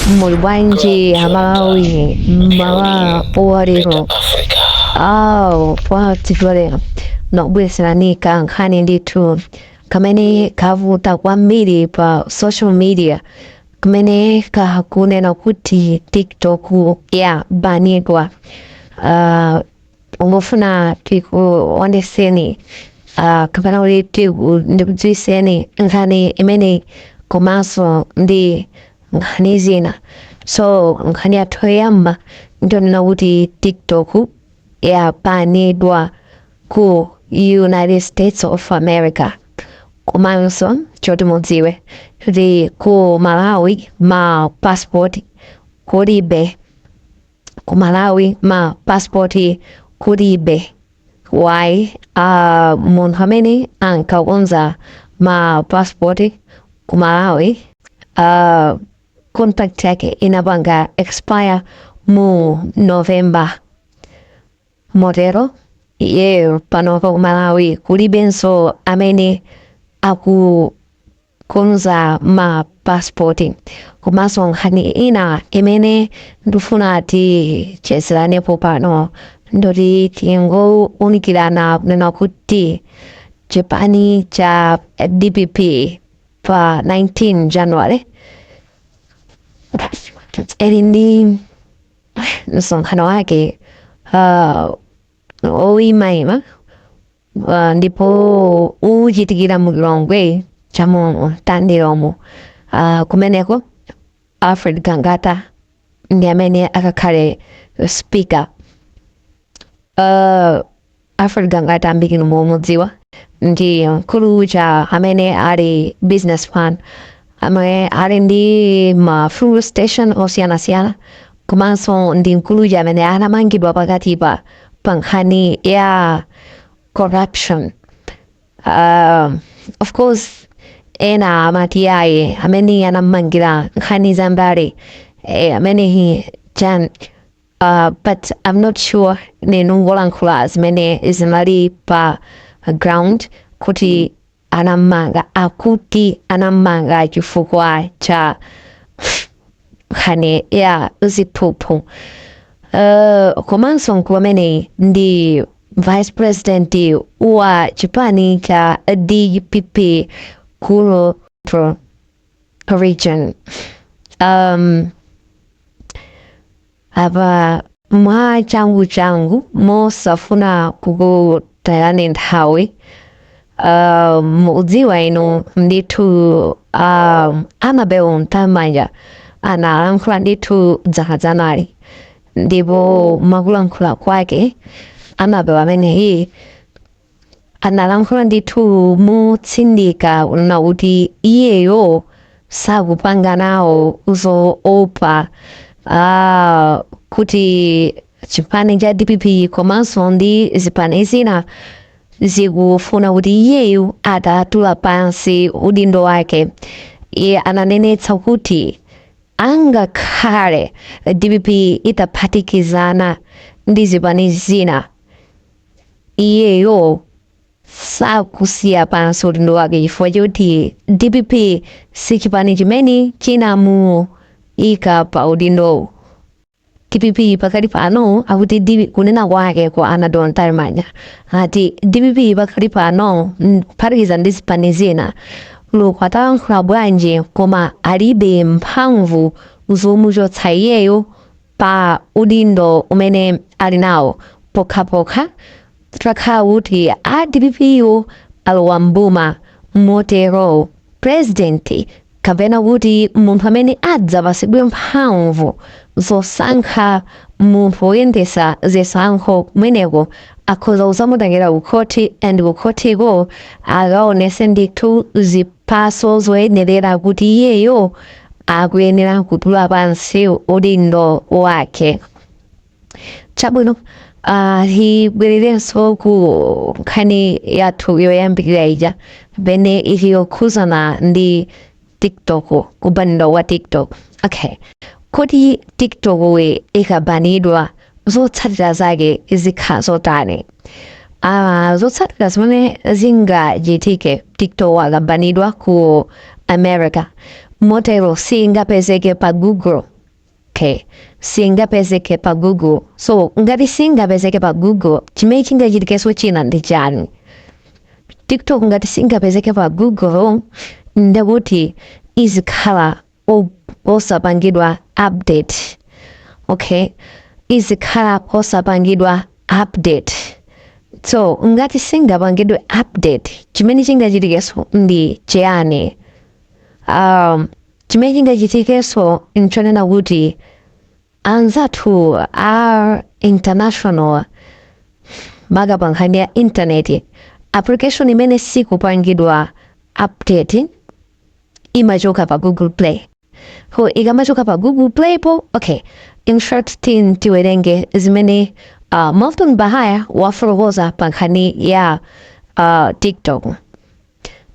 Muli bwanji Amalawi mmawa walero? Awo kwa lero ndakubweretserani kankhani ndithu kamene kavuta kwambiri pa social media, kamene kakunena kuti TikTok yabanidwa. Ungofuna tikuoneseni kapena kuti ndikudziwiseni nkhani imene komanso ndi nkhani zina. So nkhani yathu yoyamba ndionena kuti TikTok yabanidwa ku United States of America. Komanso choti mudziwe kuti ku Malawi ma passport kulibe. Ku Malawi ma passport kulibe. Why? Munthu amene ankakonza ma passport ku Malawi, contract yake inapanga expire mu November. Motero iyeyo panopa ku Malawi kulibenso amene akukonza ma passport. Komanso nkhani ina imene ndifuna tichezeranepo pano ndoti tingounikirana kunena kuti chipani cha DPP pa 19 January ili ndi msonkhano wake oyimayima, ndipo uchitikira mu Lilongwe chamu Mtandiromo. Kumeneko Alfred Gangata ndi amene akakhale speaker. Alfred Gangata ambiri mumudziwa, ndi mkulu uja amene ali businessman, amene ali ndi ma fuel station osiyanasiyana, komanso ndi mkulu uja amene anamangidwa pakati pa nkhani ya corruption. Of course ena amati ayi, amene anamangira nkhani zambali, amene chan, but I'm not sure. Ndingolankhula zimene zinali pa ground kuti anamanga, akuti anamanga chifukwa cha nkhani ya ziphuphu. Komanso mkulu amene ndi vice president wa chipani cha DPP kuno region. Apa mwa changu changu, mosafuna kukutayani nthawi, mudziwa inu ndithu, Annabel Mtalimanja analankhula ndithu dzanadzanali, ndipo makulankhula kwake Annabel ameneyi analankhula ndithu mutsindika kunena kuti iyeyo sakupanga nawo zoopa kuti chipani cha DPP komanso ndi zipani zina zikufuna kuti iyeyu atatula pansi udindo wake. Iye ananenetsa kuti angakhale DPP itaphatikizana ndi zipani zina, iyeyo sakusiya pansi udindo wake, chifukwa choti DPP si chipani chimene chinamuyika pa udindo. DPP pakali pano akuti DP, kunena kwake kwa Annabel Mtalimanja ati DPP pakali pano kuphatikiza ndi zipani zina, loko atalankhula bwanji, koma alibe mphamvu zomuchotsa iyeyo pa udindo umene ali nawo, pokhapokha takhala kuti a DPP yo alowa mboma. Motero president kapena kuti munthu amene adzapasidwe mphamvu zosankha munthu woyendesa zisankho kumeneko akhoza kuzamutengera kukhoti, and kukhotiko akaonese ndithu ziphaso zoyenerera kuti iyeyo akuyenera kutula pansi udindo wake. Chabwino, tibwererenso ku nkhani yathu yoyambirira ija pene ili yokhuzana ndi TikTok, kubanidwa kwa TikTok. Okay, kodi TikTok we ikabanidwa zotsatira zake zikhala zotani? Zotsatira zimene zingachitike TikTok akabanidwa ku America, motero singapezeke pa Google. Okay, singapezeke pa Google. So ngati singapezeke pa Google, chimene chingachitikenso china ndi chani? TikTok ngati singapezeke pa Google, ndekuti izikhala osapangidwa update. Okay, izikhala osapangidwa update. So ngati singapangidwe update, chimene chingachitikenso ndi chiyani? Chimene chingachitikenso nchonena kuti anzathu a international, maka pa nkhani ya internet, application imene sikupangidwa update imachoka pa Google Play. Ko ikamachoka pa Google Play po, okay, in short, tin tiwerenge zimene Molton Bahaya wafotokoza pa nkhani ya TikTok.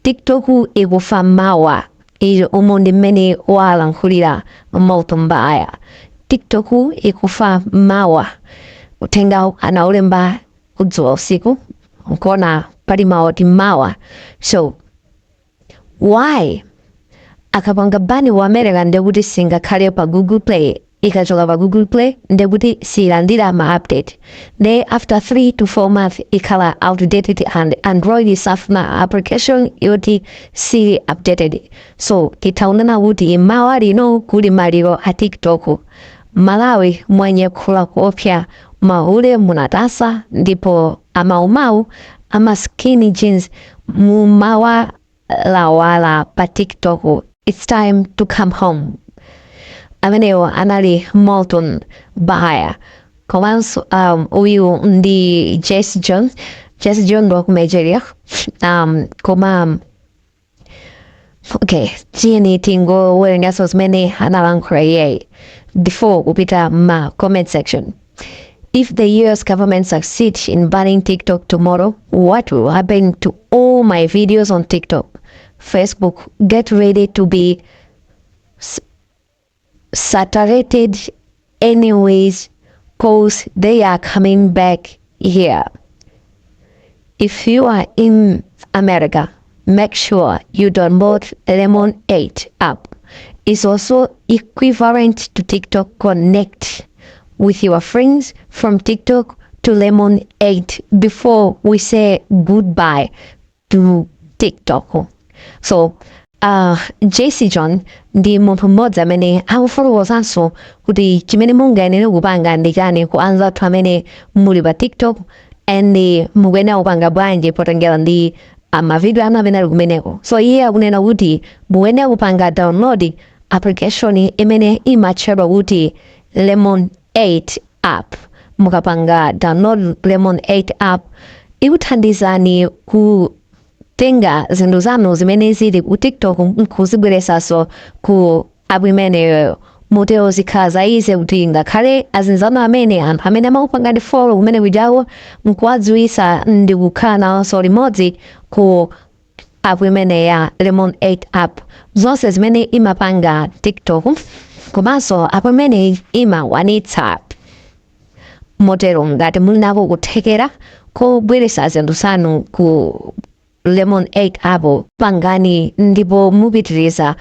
TikTok ikufa mawa. Izo umo ndi mmene walankhulira Molton Bahaya. TikTok ikufa mawa. Uthenga anaulemba kudzuwa usiku, nkona pali mawa ti mawa. So why akapanga ban wa America, ndekuti singakhale pa Google Play? Ikachoka pa Google Play, ndekuti silandira ma update. Nde after 3 to 4 months ikhala outdated, and Android isafuna application yoti si updated. So titaonana kuti mawa lino kuli maliro a TikTok. Malawi mwanyekhula kuopsa, mahule munatasa, ndipo amaumau ama skinny jeans mumawalawala pa TikTok. It's time to come home. Amenewo anali Molton Bahaya. Komanso uyu ndi Jesse Jones. Jesse John wa ku Nigeria. Koma okay, tiyeni tingowerenganso zimene analankhula iyeyi before kupita ma comment section. If the US government succeeds in banning TikTok tomorrow, what will happen to all my videos on TikTok? Facebook, get ready to be saturated anyways, 'cause they are coming back here. If you are in America, make sure you download Lemon 8 app. It's also equivalent to TikTok. Connect with your friends from TikTok to Lemon 8 before we say goodbye to TikTok. So, JC John ndi munthu mmodzi amene akufotokozanso kuti chimene mungayenere kupanga ndi chani ku anzathu amene muli pa TikTok and mukuyenera kupanga bwanji potengera ndi mavideo anu amene ali kumeneko. So iye akunena kuti mukuyenera kupanga download application imene imatchedwa kuti Lemon 8 app. Mukapanga download Lemon 8 app, ikuthandizani kutenga zinthu zanu zimene zili ku TikTok nkuzibweresanso ku app imeneyo. Mutero zikhala za easy kuti ngakhale azinzanu amene, anthu amene amakupangani follow kumene kujawo, nkuwadziwisa ndi kukhala nawonso limodzi ku app imene ya Lemon 8 app. Zonse zimene imapanga TikTok, komanso app imene imawanitsa. Motero ngati muli nako kuthekera kobweresa zinthu zanu ku Lemon 8 app, pangani, ndipo mupitiriza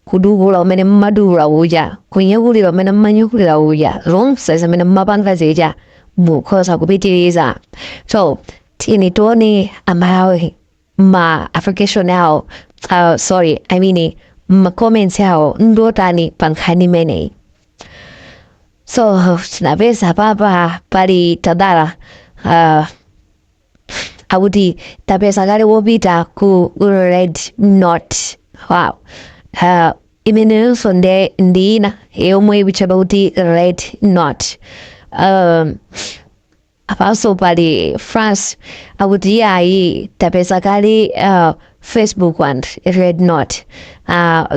kudukula umene mmadukula uja, kunyekulira umene mmanyekulira uja, zonse zimene mmapanga zija mukhoza kupitiriza. So tiyeni tione Amalawi ma application awo, sorry, I mean ma comments awo ndotani pa nkhani imeneyi. So tinapeza papa pali Tadala, akuti tapeza kale wopita ku Red Note. Wow. Imeneyonso nde ndi ina yomwe ikutchedwa kuti Red Note. Apanso pali France, akuti iyayi, tapeza kale Facebook and Red Note.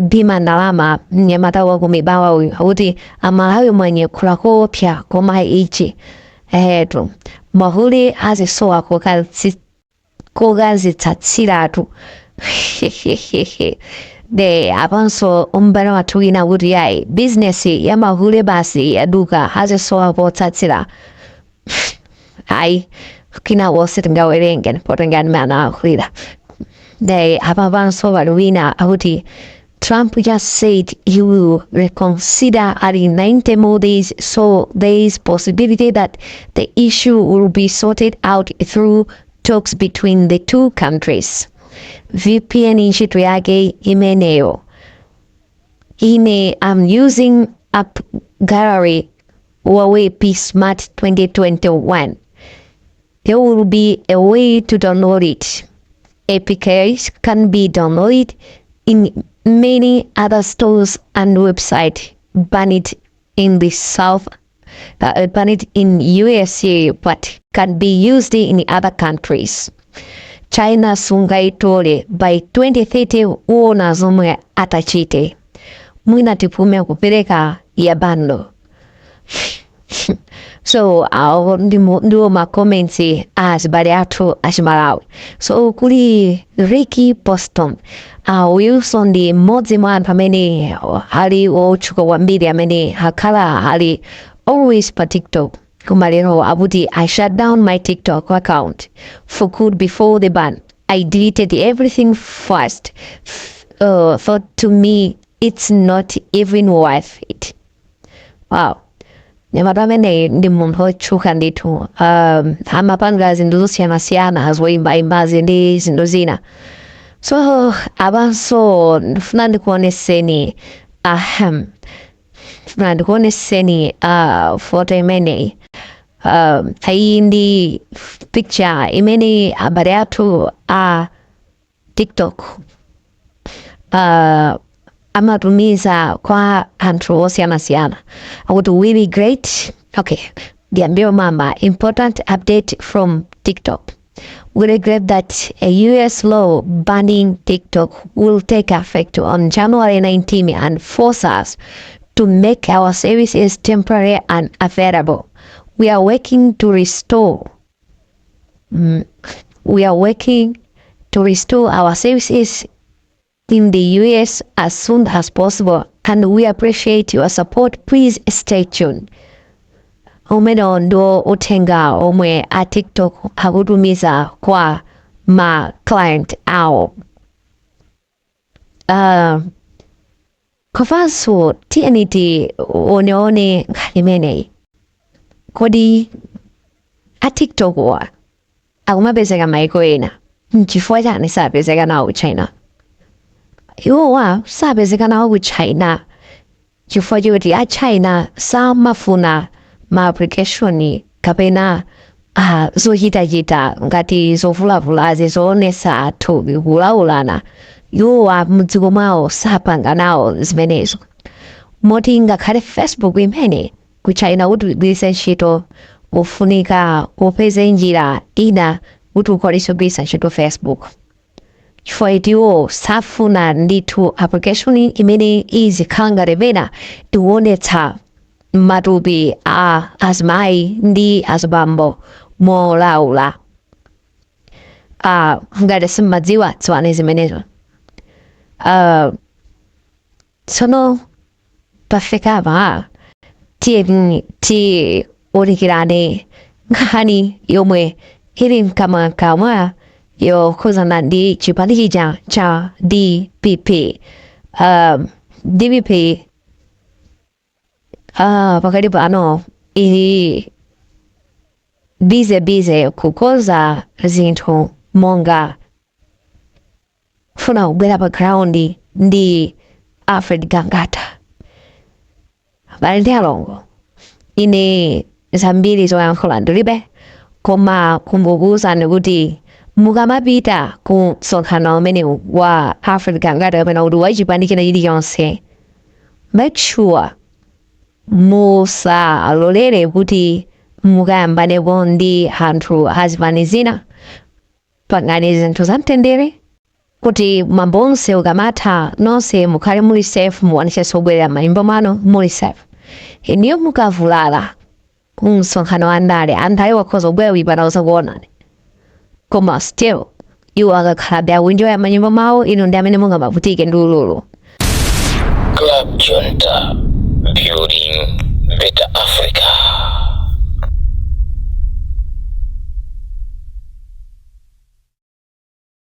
Bima ndalama, mnyamata wa kumibawa uyu, akuti Amalawi mwanyekhula koopsa, koma ichi ehetu mahuli azisowa kokazitsatsiratu. De apanso umbale wathu wina kuti yayi, bizinesi ya mahule basi yaduka, azisowa potsatsira. Ayi, kina wonse tingawerenge potengani mana akulira. De apapanso pali wina akuti Trump just said he will reconsider adding 90 more days, so there is possibility that the issue will be sorted out through talks between the two countries. VPN ntchito yake imeneyo. Ine I'm using App Gallery Huawei P Smart 2021. There will be a way to download it. APKs can be downloaded in many other stores and websites. Ban it in the South, ban it in USA, but can be used in other countries. China sungaitole by 2030 uona zomwe atachite. Mwina tipume kupereka ya bundle. So awo ndiwo ma comments azibale athu achimalawi. So kuli Ricky Boston, Wilson ndi mmodzi mwa anthu amene ali otchuka kwambiri amene akhala ali always pa TikTok, koma lero akuti, "I shut down my TikTok account for good before the ban. I deleted everything first. Thought to me it's not even worth it." Wow. Nyamata amene ndi munthu otchuka ndithu, amapanga zinthu zosiyanasiyana, zoyimbayimbazi ndi zinthu zina. So apanso ndifuna ndikuoneseni, ahem, ndifuna ndikuoneseni photo imeneyi. Iyi ndi picture imene abale athu a TikTok amatumiza kwa anthu osiyanasiyana. Akuti really great. Okay, ndiyambiwe mama. "Important update from TikTok. We regret that a US law banning TikTok will take effect on January 19 and force us to make our services temporarily unavailable. We are working to restore our services in the US as soon as possible and we appreciate your support. Please stay tuned." Umenewo ndiwo uthenga omwe a TikTok akutumiza kwa ma client awo. Komanso tiyeni tioneone nkhani imeneyi. Kodi a TikTok wa akumapezeka maiko ena, nchifukwa chani sapezeka nawo ku China? Iwowa sapezeka nawo ku China chifukwa choti a China samafuna ma application kapena zochitachita ngati zovulavulazi zoonesa thupi kulaulana. Iwowa mdziko mwawo sapanga nawo zimenezo, moti ngakhale Facebook imene ku China kuti ugwiritse ntchito ufunika upeze njira ina kuti ukwanitse kugwiritsa ntchito Facebook, chifukwa iwo safuna ndithu application imene izikhala ngati pena ikuonetsa matupi a azimayi ndi azibambo molaula. Ngati simmadziwa, dziwani zimenezo. Tsono pafikapa tiyeni tiunikirane nkhani yomwe ili mkamwamkamwa yokhuzana ndi chipani chija cha DPP. DPP pakali pano ili busy busy kukonza zinthu monga kufuna kubwera pa ground ndi Alfred Gangata. Abale ndi alongo, ine zambiri zoyankhula ndilibe, koma kungokuwuzani kuti mukamapita ku msonkhano umene wa Alfred Gangata kapena kuti wa chipani china chilichonse, make sure musalolere kuti mukayambanepo ndi anthu azipani zina. Pangani zinthu zamtendere kuti mwambo onse ukamatha nonse mukhale muli safe, muwanitsenso kubwerera m'manyumba mwanu muli safe. Iniyo mukavulala ku msonkhano wa ndale, anthu ayi wakhoza kubwera kuipana usakuonani, koma still iwo akakhalabe akunjoya m'manyumba mwawo, inu ndi amene mungamavutike ndi ululu. Club Junta, building better Africa.